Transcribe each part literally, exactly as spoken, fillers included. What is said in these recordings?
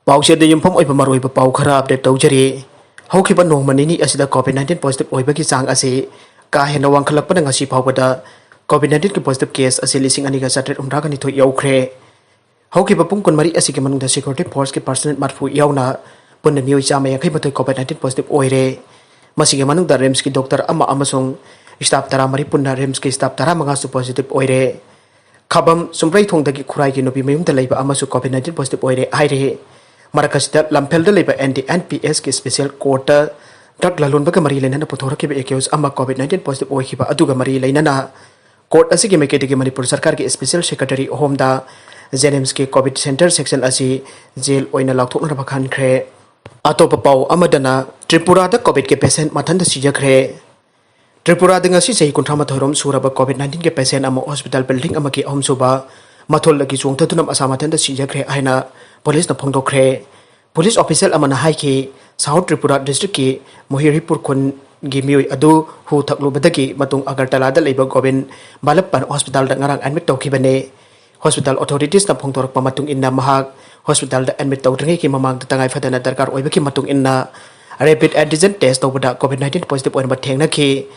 ꯄꯥꯎꯆꯦꯗ ꯌꯨꯝꯐꯝ ꯑꯣꯏꯕ ꯃꯔꯨꯑꯣꯏꯕ ꯄꯥꯎ ꯈꯔ ꯑꯞꯗꯦꯠ ꯇꯧꯖꯔꯤ꯫ ꯍꯧꯈꯤꯕ ꯅꯣꯡꯃ ꯅꯤꯅꯤ ꯑꯁꯤꯗ ꯀꯣꯚꯤꯗ ꯅꯥꯏꯟꯇꯤꯟ ꯄꯣꯖꯤꯇꯤꯚ ꯑꯣꯏꯕꯒꯤ ꯆꯥꯡ ꯑꯁꯤ ꯀꯥ ꯍꯦꯟꯅ ꯋꯥꯡꯈꯠꯂꯛꯄꯅ ꯉꯁꯤ ꯐꯥꯎꯕꯗ ꯀꯣꯚꯤꯗ ꯅꯥꯏꯟꯇꯤꯟꯒꯤ ꯄꯣꯖꯤꯇꯤꯚ ꯀꯦꯁ ꯑꯁꯤ ꯂꯤꯁꯤꯡ ꯑꯅꯤꯒ ꯆꯥꯇ꯭ꯔꯦꯠ ꯍꯨꯝꯗ꯭ꯔꯥꯒ ꯅꯤꯊꯣꯏ ꯌꯧꯈ꯭ꯔꯦ꯫ ꯍꯧꯈꯤꯕ ꯄꯨꯡ ꯀꯨꯟꯃꯔꯤ ꯑꯁꯤꯒꯤ ꯃꯅꯨꯡꯗ ꯁꯦꯀ꯭ꯌꯨꯔꯤꯇꯤ ꯐꯣꯔꯁꯀꯤ ꯄꯔꯁꯅꯦꯜ ꯃꯔꯐꯨ ꯌꯥꯎꯅ ꯄꯨꯟꯅ ꯃꯤꯑꯣꯏ ꯆꯥꯝꯃ ꯌꯥꯡꯈꯩ ꯃꯥꯊꯣꯏ ꯀꯣꯚꯤꯗ ꯅꯥꯏꯟꯇꯤꯟ ꯄꯣꯖꯤꯇꯤꯚ ꯑꯣꯏꯔꯦ꯫ ꯃꯁꯤꯒꯤ ꯃꯅꯨꯡꯗ ꯔꯤꯝꯁꯀꯤ ꯗꯣꯛꯇꯔ ꯑꯃ ꯑꯃꯁꯨꯡ ꯁ꯭ꯇꯥꯐ ꯇꯔꯥꯃꯔꯤ ꯄꯨꯟꯅ ꯔꯤꯝꯁꯀꯤ ꯁ꯭ꯇꯥꯐ ꯇꯔꯥꯃꯉꯥꯁꯨ ꯄꯣꯖꯤꯇꯤꯚ ꯑꯣꯏꯔꯦ꯫ ꯈꯥꯕꯝ ꯆꯨꯝꯕ꯭ꯔꯩꯊꯣꯡꯗꯒꯤ ꯈꯨꯔꯥꯏꯒꯤ ꯅꯨꯄꯤ ꯃꯌꯨꯝꯗ ꯂꯩꯕ ꯑꯃꯁꯨ ꯀꯣꯚꯤꯗ ꯅꯥꯏꯟꯇꯤꯟ ꯄꯣꯖꯤꯇꯤꯚ ꯑꯣꯏꯔꯦ ꯍꯥꯏꯔꯤ꯫ ꯃꯔꯛ ꯑꯁꯤꯗ ꯂꯝꯐꯦꯜꯗ ꯂꯩꯕ ꯑꯦꯟ ꯗꯤ ꯑꯦꯟ ꯄꯤ ꯑꯦꯁꯀꯤ ꯁ꯭ꯄꯦꯁꯤꯌꯦꯜ ꯀꯣꯔꯠꯇ ꯗ꯭ꯔꯒ ꯂꯂꯣꯟꯕꯒ ꯃꯔꯤ ꯂꯩꯅꯅ ꯄꯨꯊꯣꯔꯛꯈꯤꯕ ꯑꯦꯀ꯭ꯌꯨꯖ ꯑꯃ ꯀꯣꯚꯤꯗ ꯅꯥꯏꯟꯇꯤꯟ ꯄꯣꯖꯤꯇꯤꯚ ꯑꯣꯏꯈꯤꯕ ꯑꯗꯨꯒ ꯃꯔꯤ ꯂꯩꯅꯅ ꯀꯣꯔꯠ ꯑꯁꯤꯒꯤ ꯃꯥꯏꯀꯩꯗꯒꯤ ꯃꯅꯤꯄꯨꯔ ꯁꯔꯀꯥꯔꯒꯤ ꯁ꯭ꯄꯦꯁꯤꯌꯦꯜ ꯁꯦꯀ꯭ꯔꯦꯇꯔꯤ ꯑꯍꯣꯝꯗ ꯖꯦꯅꯤꯝꯁꯀꯤ ꯀꯣꯚꯤꯗ ꯁꯦꯟꯇꯔ ꯁꯦꯛꯁꯟ ꯑꯁꯤ ꯖꯦꯜ ꯑꯣꯏꯅ ꯂꯥꯎꯊꯣꯛꯅꯅꯕ ꯈꯟꯈ꯭ꯔꯦ꯫ ꯑꯇꯣꯞꯄ ꯄꯥꯎ ꯑꯃꯗꯅ ꯇ꯭ꯔꯤꯄꯨꯔꯥꯗ ꯀꯣꯚꯤꯗꯀꯤ ꯄꯦꯁꯦꯟꯠ ꯃꯊꯟꯇ ꯁꯤꯖꯈ꯭ꯔꯦ꯫ ꯇ꯭ꯔꯤꯄꯨꯔꯥꯗ ꯉꯁꯤ ꯆꯍꯤ ꯀꯨꯟꯊ꯭ꯔꯥ ꯃꯥꯊꯣꯏ ꯔꯣꯝ ꯁꯨꯔꯕ ꯀꯣꯚꯤꯗ ꯅꯥꯏꯟꯇꯤꯟꯒꯤ ꯄꯦꯁꯦꯟꯠ ꯑꯃ ꯍꯣꯁꯄꯤꯇꯥꯜ ꯕꯤꯜꯗꯤꯡ ꯑꯃꯒꯤ ꯑꯍꯨꯝꯁꯨꯕ ꯃꯊꯣꯜꯗꯒꯤ ꯆꯣꯡꯊꯗꯨꯅ ꯃꯁꯥ ꯃꯊꯟꯇ ꯁꯤꯖꯈ꯭ꯔꯦ ꯍꯥꯏꯅ ꯄꯨꯂꯤꯁꯅ ꯐꯣꯡꯗꯣꯛꯈ꯭ꯔꯦ꯫ ꯄꯨꯂꯤꯁ ꯑꯣꯐꯤꯁꯤꯌꯦꯜ ꯑꯃꯅ ꯍꯥꯏꯈꯤ, ꯁꯥꯎꯠ ꯇ꯭ꯔꯤꯄꯨꯔꯥ ꯗꯤꯁꯇ꯭ꯔꯤꯛꯀꯤ ꯃꯣꯍꯤꯔꯤꯄꯨꯔ ꯈꯨꯟꯒꯤ ꯃꯤꯑꯣꯏ ꯑꯗꯨ ꯍꯨ ꯊꯛꯂꯨꯕꯗꯒꯤ ꯃꯇꯨꯡ ꯑꯒꯔꯇꯂꯥꯗ ꯂꯩꯕ ꯒꯣꯕꯤꯟ ꯕꯥꯂꯞꯄꯟ ꯍꯣꯁꯄꯤꯇꯥꯜꯗ ꯉꯔꯥꯡ ꯑꯦꯗꯃꯤꯠ ꯇꯧꯈꯤꯕꯅꯤ꯫ ꯍꯣꯁꯄꯤꯇꯥꯜ ꯑꯣꯊꯣꯔꯤꯇꯤꯁꯅ ꯐꯣꯡꯗꯣꯔꯛꯄ ꯃꯇꯨꯡ ꯏꯟꯅ ꯃꯍꯥꯛ ꯍꯣꯁꯄꯤꯇꯥꯜꯗ ꯑꯦꯗꯃꯤꯠ ꯇꯧꯗ꯭ꯔꯤꯉꯩꯒꯤ ꯃꯃꯥꯡꯗ ꯇꯉꯥꯏ ꯐꯗꯅ ꯗꯔꯀꯥꯔ ꯑꯣꯏꯕꯒꯤ ꯃꯇꯨꯡ ꯏꯟꯅ ꯔꯦꯄꯤꯗ ꯑꯦꯟꯇꯤꯖꯦꯟ ꯇꯦꯁ ꯇꯧꯕꯗ ꯀꯣꯚꯤꯗ ꯅꯥꯏꯟꯇꯤꯟ ꯄꯣꯖꯤꯇꯤꯚ ꯑꯣꯏꯔꯝꯕ ꯊꯦꯡꯅꯈꯤ꯫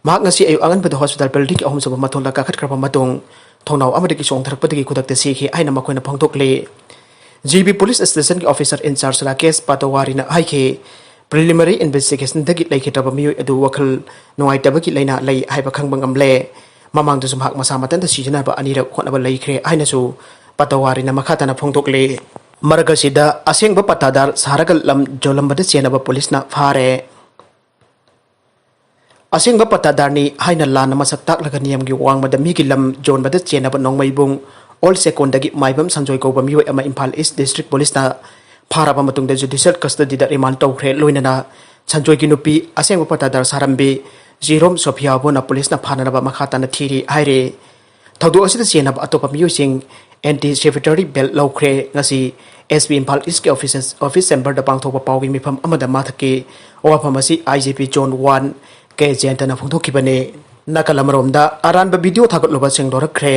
ꯃꯍꯥꯛ ꯉꯁꯤ ꯑꯌꯨꯛ ꯑꯉꯟꯕꯗ ꯍꯣꯁꯄꯤꯇꯥꯜ ꯕꯤꯜꯗꯤꯡꯒꯤ ꯑꯍꯨꯝꯁꯨꯕ ꯃꯊꯣꯜꯗ ꯀꯥꯈꯠꯈ꯭ꯔꯕ ꯃꯇꯨꯡ ꯊꯣꯡꯅꯥꯎ ꯑꯃꯗꯒꯤ ꯆꯣꯡꯊꯔꯛꯄꯗꯒꯤ ꯈꯨꯗꯛꯇ ꯁꯤꯈꯤ ꯍꯥꯏꯅ ꯃꯈꯣꯏꯅ ꯐꯣꯡꯗꯣꯛꯂꯤ꯫ ꯖꯤ ꯕꯤ ꯄꯨꯂꯤꯁ ꯁ꯭ꯇꯦꯁꯟꯒꯤ ꯑꯣꯐꯤꯁꯔ ꯏꯟꯆꯥꯔꯖ ꯔꯥꯀꯦꯁ ꯄꯥꯇꯣꯋꯥꯔꯤꯅ ꯍꯥꯏꯈꯤ, ꯄ꯭ꯔꯤꯂꯤꯃꯤꯅꯔꯤ ꯏꯟꯚꯦꯁꯇꯤꯒꯦꯁꯟꯗꯒꯤ ꯂꯩꯈꯤꯗ꯭ꯔꯕ ꯃꯤꯑꯣꯏ ꯑꯗꯨ ꯋꯥꯈꯜ ꯅꯨꯡꯉꯥꯏꯇꯕꯒꯤ ꯂꯥꯏꯅꯥ ꯂꯩ ꯍꯥꯏꯕ ꯈꯪꯕ ꯉꯝꯂꯦ꯫ ꯃꯃꯥꯡꯗꯁꯨ ꯃꯍꯥꯛ ꯃꯁꯥ ꯃꯊꯟꯇ ꯁꯤꯖꯤꯟꯅꯕ ꯑꯅꯤꯔꯛ ꯍꯣꯠꯅꯕ ꯂꯩꯈ꯭ꯔꯦ ꯍꯥꯏꯅꯁꯨ ꯄꯥꯇꯣꯋꯥꯔꯤꯅ ꯃꯈꯥ ꯇꯥꯅ ꯐꯣꯡꯗꯣꯛꯂꯤ꯫ ꯃꯔꯛ ꯑꯁꯤꯗ ꯑꯁꯦꯡꯕ ꯄꯠꯇꯥꯗꯥꯔ ꯁꯥꯔꯒ ꯂꯝ ꯌꯣꯜꯂꯝꯕꯗ ꯆꯦꯟꯅꯕ ꯄꯨꯂꯤꯁꯅ ꯐꯥꯔꯦ꯫ ꯑꯁꯦꯡꯕ ꯄꯠꯇꯥꯗꯥꯔꯅꯤ ꯍꯥꯏꯅ ꯂꯥꯟꯅ ꯃꯁꯛ ꯇꯥꯛꯂꯒ ꯅꯤꯌꯝꯒꯤ ꯋꯥꯡꯃꯗ ꯃꯤꯒꯤ ꯂꯝ ꯌꯣꯟꯕꯗ ꯆꯦꯟꯅꯕ ꯅꯣꯡꯃꯩꯕꯨꯡ ꯑꯣꯜ ꯆꯦꯛꯀꯣꯟꯗꯒꯤ ꯃꯥꯏꯕꯝ ꯁꯟꯖꯣꯏ ꯀꯧꯕ ꯃꯤꯑꯣꯏ ꯑꯃ ꯏꯝꯐꯥꯜ ꯏꯁ ꯗꯤꯁꯇ꯭ꯔꯤꯛ ꯄꯨꯂꯤꯁꯅ ꯐꯥꯔꯕ ꯃꯇꯨꯡꯗ ꯖꯨꯗꯤꯁꯤꯌꯦꯜ ꯀꯁꯇꯗꯤꯗ ꯔꯤꯃꯥꯟ ꯇꯧꯈ꯭ꯔꯦ꯫ ꯂꯣꯏꯅꯅ ꯁꯟꯖꯣꯏꯒꯤ ꯅꯨꯄꯤ ꯑꯁꯦꯡꯕ ꯄꯠꯇꯥꯗꯥꯔ ꯁꯥꯔꯝꯕꯤ ꯖꯤꯔꯣꯝ ꯁꯣꯐꯤꯌꯥꯕꯨꯅ ꯄꯨꯂꯤꯁꯅ ꯐꯥꯅꯅꯕ ꯃꯈꯥ ꯇꯥꯅ ꯊꯤꯔꯤ ꯍꯥꯏꯔꯤ꯫ ꯊꯧꯗꯣꯛ ꯑꯁꯤꯗ ꯆꯦꯟꯅꯕ ꯑꯇꯣꯞꯄ ꯃꯤꯑꯣꯏꯁꯤꯡ ꯑꯦꯟꯇꯤ ꯁꯦꯐꯤꯇꯔꯤ ꯕꯦꯜ ꯂꯧꯈ꯭ꯔꯦ꯫ ꯉꯁꯤ ꯑꯦꯁ ꯄꯤ ꯏꯝꯐꯥꯜ ꯏꯁꯀꯤ ꯑꯣꯐꯤꯁ, ꯑꯣꯐꯤꯁ ꯆꯦꯝꯕꯔꯗ ꯄꯥꯡꯊꯣꯛꯄ ꯄꯥꯎꯒꯤ ꯃꯤꯐꯝ ꯑꯃꯗ ꯃꯊꯛꯀꯤ ꯋꯥꯐꯝ ꯑꯁꯤ ꯑꯥꯏ ꯖꯤ ꯄꯤ ꯖꯣꯟ ꯋꯥꯟ ꯀꯦ ꯖꯌꯟꯇꯅ ꯐꯣꯡꯗꯣꯛꯈꯤꯕꯅꯤ꯫ ꯅꯥꯀꯜ ꯑꯃꯔꯣꯝꯗ ꯑꯔꯥꯟꯕ ꯚꯤꯗꯤꯑꯣ ꯊꯥꯒꯠꯂꯨꯕ ꯁꯦꯡꯗꯣꯔꯛꯈ꯭ꯔꯦ꯫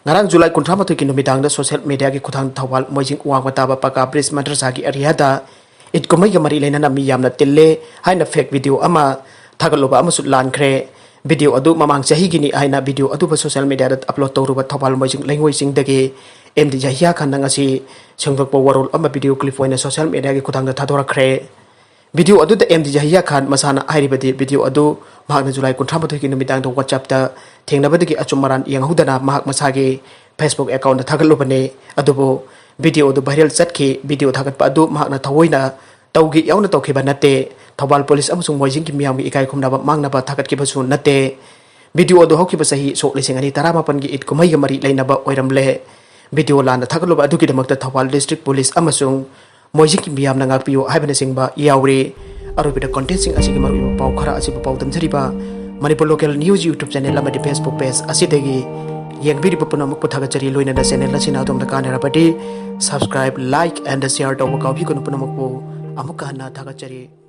ꯉꯔꯥꯡ ꯖꯨꯂꯥꯏ ꯀꯨꯟꯊ꯭ꯔꯥ ꯃꯥꯊꯣꯏꯒꯤ ꯅꯨꯃꯤꯗꯥꯡꯗ ꯁꯣꯁꯤꯌꯦꯜ ꯃꯤꯗꯤꯌꯥꯒꯤ ꯈꯨꯠꯊꯥꯡꯗ ꯊꯧꯕꯥꯜ ꯃꯣꯏꯖꯤꯡ ꯋꯥꯡꯃ ꯇꯥꯕ ꯄꯀꯥ ꯕ꯭ꯔꯤꯖ ꯃꯗ꯭ꯔꯁꯥꯒꯤ ꯑꯦꯔꯤꯌꯥꯗ ꯏꯗ ꯀꯨꯝꯍꯩꯒ ꯃꯔꯤ ꯂꯩꯅꯅ ꯃꯤ ꯌꯥꯝꯅ ꯇꯤꯜꯂꯦ ꯍꯥꯏꯅ ꯐꯦꯛ ꯚꯤꯗꯤꯑꯣ ꯑꯃ ꯊꯥꯒꯠꯂꯨꯕ ꯑꯃꯁꯨ ꯂꯥꯟꯈ꯭ꯔꯦ꯫ ꯚꯤꯗꯤꯑꯣ ꯑꯗꯨ ꯃꯃꯥꯡ ꯆꯍꯤꯒꯤꯅꯤ ꯍꯥꯏꯅ ꯚꯤꯗꯤꯑꯣ ꯑꯗꯨꯕꯨ ꯁꯣꯁꯤꯌꯦꯜ ꯃꯤꯗꯤꯌꯥꯗ ꯑꯞꯂꯣꯗ ꯇꯧꯔꯨꯕ ꯊꯧꯕꯥꯜ ꯃꯣꯏꯖꯤꯡ ꯂꯩꯉꯣꯏ ꯆꯤꯡꯗꯒꯤ ꯑꯦꯝ ꯗꯤ ꯖꯍꯤꯌꯥ ꯈꯥꯟꯅ ꯉꯁꯤ ꯁꯦꯡꯗꯣꯛꯄ ꯋꯥꯔꯣꯜ ꯑꯃ ꯚꯤꯗꯤꯑꯣ ꯀ꯭ꯂꯤꯞ ꯑꯣꯏꯅ ꯁꯣꯁꯤꯌꯦꯜ ꯃꯤꯗꯤꯌꯥꯒꯤ ꯈꯨꯠꯊꯥꯡꯗ ꯊꯥꯗꯣꯔꯛꯈ꯭ꯔꯦ꯫ ꯚꯤꯗꯤꯑꯣ ꯑꯗꯨꯗ ꯑꯦꯝ ꯗꯤ ꯖꯍꯤꯌꯥ ꯈꯥꯟ ꯃꯁꯥꯅ ꯍꯥꯏꯔꯤꯕꯗꯤ ꯚꯤꯗꯤꯑꯣ ꯑꯗꯨ ꯃꯍꯥꯛꯅ ꯖꯨꯂꯥꯏ ꯀꯨꯟꯊ꯭ꯔꯥ ꯃꯥꯊꯣꯏꯒꯤ ꯅꯨꯃꯤꯗꯥꯡꯗ WhatsApp-ꯇ ꯊꯦꯡꯅꯕꯗꯒꯤ ꯑꯆꯨꯝ ꯑꯔꯥꯟ ꯌꯦꯡꯍꯧꯗꯅ ꯃꯍꯥꯛ ꯃꯁꯥꯒꯤ Facebook account-ꯇ ꯊꯥꯒꯠꯂꯨꯕꯅꯤ꯫ ꯑꯗꯨꯕꯨ ꯚꯤꯗꯤꯑꯣ ꯑꯗꯨ viral ꯆꯠꯈꯤ꯫ ꯚꯤꯗꯤꯑꯣ ꯊꯥꯒꯠꯄ ꯑꯗꯨ ꯃꯍꯥꯛꯅ ꯊꯑꯣꯏꯅ ꯇꯧꯒꯦ ꯌꯥꯎꯅ ꯇꯧꯈꯤꯕ ꯅꯠꯇꯦ꯫ ꯊꯧꯕꯥꯜ ꯄꯨꯂꯤꯁ ꯑꯃꯁꯨꯡ ꯃꯣꯏꯖꯤꯡꯒꯤ ꯃꯤꯌꯥꯝꯒꯤ ꯏꯀꯥꯏ ꯈꯨꯝꯅꯕ ꯃꯥꯡꯅꯕ ꯊꯥꯒꯠꯈꯤꯕꯁꯨ ꯅꯠꯇꯦ꯫ ꯚꯤꯗꯤꯑꯣ ꯑꯗꯨ ꯍꯧꯈꯤꯕ ꯆꯍꯤ ꯁꯣꯛ ꯂꯤꯁꯤꯡ ꯑꯅꯤ ꯇꯔꯥꯃꯥꯄꯟꯒꯤ ꯏꯗ ꯀꯨꯝꯍꯩꯒ ꯃꯔꯤ ꯂꯩꯅꯕ ꯑꯣꯏꯔꯝꯂꯦ꯫ ꯚꯤꯗꯤꯑꯣ ꯂꯥꯟꯅ ꯊꯥꯒꯠꯂꯨꯕ ꯑꯗꯨꯒꯤꯗꯃꯛꯇ ꯊꯧꯕꯥꯜ ꯗꯤꯁꯇ꯭ꯔꯤꯛ ꯄꯨꯂꯤꯁ ꯑꯃꯁꯨꯡ ꯃꯣꯏꯖꯤꯡꯒꯤ ꯃꯤꯌꯥꯝꯅ ꯉꯥꯛꯄꯤꯌꯨ ꯍꯥꯏꯕꯅꯆꯤꯡꯕ ꯌꯥꯎꯔꯤ꯫ ꯑꯔꯣꯏꯕꯗ content-ꯁꯤꯡ ꯑꯁꯤꯒꯤ ꯃꯔꯨꯑꯣꯏꯕ ꯄꯥꯎ ꯈꯔ ꯑꯁꯤꯕꯨ ꯄꯥꯎꯗꯝꯖꯔꯤꯕ Manipur Local News YouTube channel ꯑꯃꯗꯤ Facebook page ꯑꯁꯤꯗꯒꯤ ꯌꯦꯡꯕꯤꯔꯤꯕ ꯄꯨꯝꯅꯃꯛꯄꯨ ꯊꯥꯒꯠꯆꯔꯤ꯫ ꯂꯣꯏꯅꯅ channel ꯑꯁꯤꯅ ꯑꯗꯣꯝꯗ ꯀꯥꯟꯅꯔꯕꯗꯤ subscribe, like and share ꯇꯧꯕ ꯀꯥꯎꯕꯤꯒꯅꯨ꯫ ꯄꯨꯝꯅꯃꯛꯄꯨ ꯑꯃꯨꯛꯀ ꯍꯟꯅ ꯊꯥꯒꯠꯆꯔꯤ꯫